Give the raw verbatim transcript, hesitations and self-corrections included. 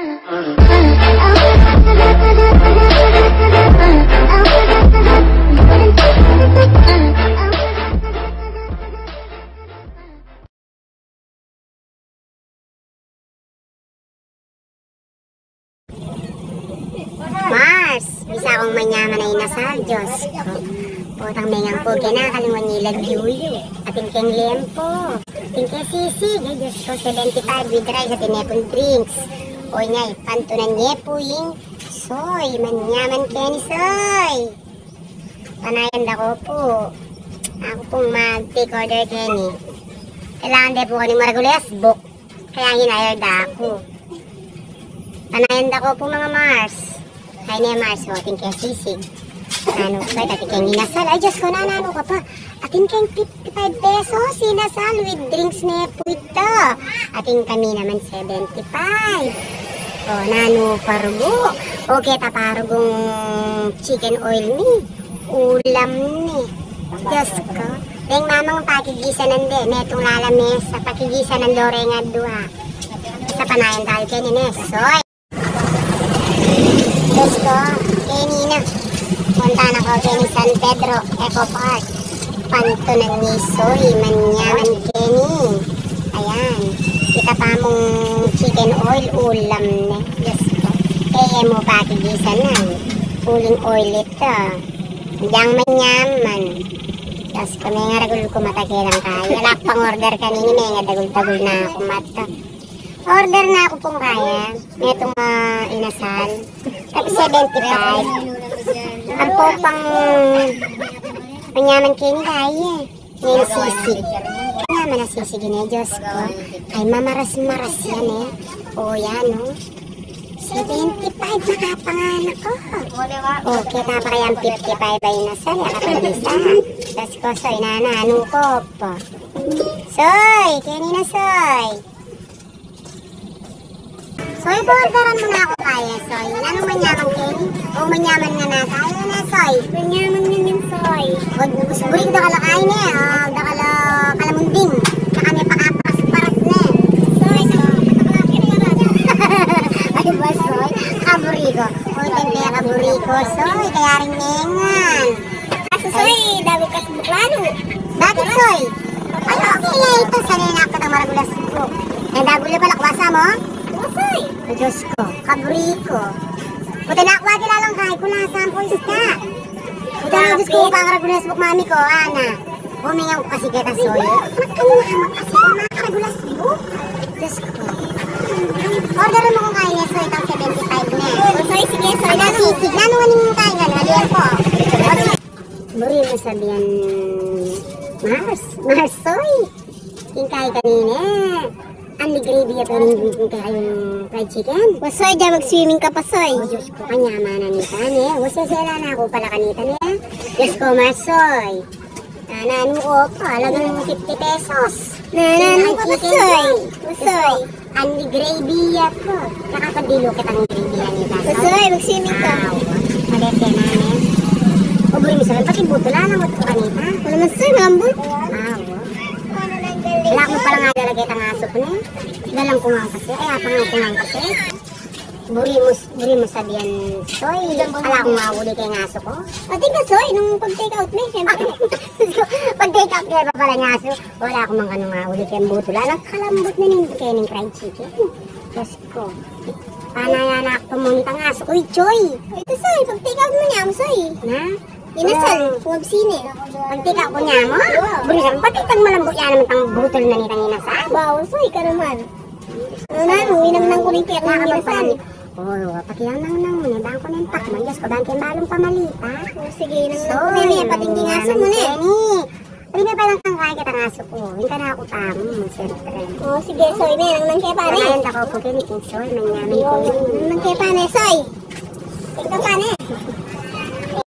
Mars, bisa kung manyaman a inasal, Diyos ko. Potang mengan ku keni, kalingwan ne i lagyuyu. Atin keng lempo. Atin keng sisig, ay Diyos ko, seventy-five with rice, atin ne pung drinks. O, inya, pantunan ne pu ing Soy, manyaman keni, Soy. Panayan da ku pu. Aku pung mag-take order keni. Kailangan de pu keni maragul a asbuk. Kaya hinayar da ku. Panayan da ku pu, mga Mars. Ay ne, Mars, o, atin keng sisig. Nanu pa, atin keng inasal. Ay, Diyos ko, na, nanu ka pa? Atin keng fifty-five pesos, inasal with drinks ne pu ita. Atin kami naman seventy-five. O, nanu pa rugu? O, keta pa rugung chicken oil ne. Ulam ne. Diyos ko. Deng mamang pakigisanan de, metung lalamesa, pakigisanan do reng adua. Sa panayan tayu keni ne, Soy. Diyos ko, keni na. Punta na ku keni San Pedro Eco Park. Pantunan ni Soy, manyaman keni. Ayan. Ita pa mung chicken oil, ulam ne. Diyos ko. Kaya mu pakigisanan. Uling oil ita. Diyang manyaman. Diyos ko, mengaragul ku mata keni kaya. Ala pang order kanini, mengadagul-dagul na ku mata. Order na ku pung kaya. Metung, ah, inasal. Tag seventy-five. Ampo pang manyaman keni kaya. Ngeni sisig. Manyaman a sisig ini, Diyos ko. Ay, mamaras-maras yan e. O, yan, o. Seventy-five na kapanganak ku. O, keta pa kayang fifty-five a inasal, ya kapag isa. Diyos ko, Soy, nanu, nanu ku pa? Soy, keni na, Soy. Soy, pa-orderan mu na ku kaya, Soy. Nanu, manyaman keni? O, manyaman ngana kaya ne, Soy? Manyaman ngan yan, Soy. O, buri ku dakal a kain e, a, dakal a kalamunding. Saka me pakaparas-paras ne. Soy, sa-, ay, ba, Soy? Kaburi ku. O, tente, kaburi ku, Soy. Kaya rin mengan. Kasu, Soy, dagul ka asbuk lalu. Bakit, Soy? Ay, okay ya ita. Sanay na ku keta maragul a asbuk. E, dagul ya pala, kuasa mu? O, Soy. O, Diyos ku, kaburi ku. Buti na ku ati lalang kay ku na sampu ista. Buti na, Diyos ku, pangaragul a asbuk, mami ku, ana. Bumingaw ku kasi keta, Soy. Anak ka naman kasi, pangaragul a asbuk. Diyos ku. Order mu kung kaya ne, Soy, tang seventy-five ne. O, Soy, sige, Soy. Nanu, sisig, nanu, nanu ing kaya ne, alian ku. Buri mu sabian Mars, Mars, Soy. Ing kaya kanine, only gravy ya pa rin ing kaya fried chicken. O, Soy, dyan mag-swimming ka pa, Soy. O, Diyos ku, kanyamanan nita ne. O, sesela na ku pala kanita ne. Diyos ku, Mars, Soy. Nanu ku pa, alagang fifty pesos. Nanu ku pa, Soy? O, Soy. Only gravy ya pa. Nakakadilu kitang gravy ya nita, Soy. O, Soy, mag-swimming ka. Awa. Madete na ne. O, buri mu sabian, pati butul, ala mu kanita. Wala man, Soy, malambut. Awa. Ala mu pala nga dala kitang asu ku ne. Dalan ku ngan kasi. Ay, apang ku ngan kasi. Buri mu, buri mu sabian, Soy, ala kung mauli keng asu ku. Pati ka, Soy, nung pag-take out me, siyempre. Pag-take out me, papala ing asu. Ala kung mauli keng butul. Ala, kalambut na ning, keng fried chicken. Diyos ku. Panayan na ku pa mu nitang asu ku, Choy. Ito, Soy, pag-take out mu ne mu, Soy. Na? Inasal, o, pag sine. Pag-take out ku ne mu? Buri sa, pati itang malambut ya naman itang butul na nitang inasal. Wow, Soy, ka naman. Ano na, no? Inamnam ku ning kaya kung inasal. O, pakianam-nam mu ne, bang ku neng takman, Diyos ku, bang keng balung pamalita. O, sige, inamnam ku ne, Soy, patingin nga sa mu ne. Keni. Pwede pa lang kang kaya kitang asu ku. Ing kanaku tamu, siyempre. O, sige, Soy, menang nang ke pa ne. Panayan da ku pu keni, Soy, manyaman keni. Nang ke pa ne, Soy. Ika pa ne.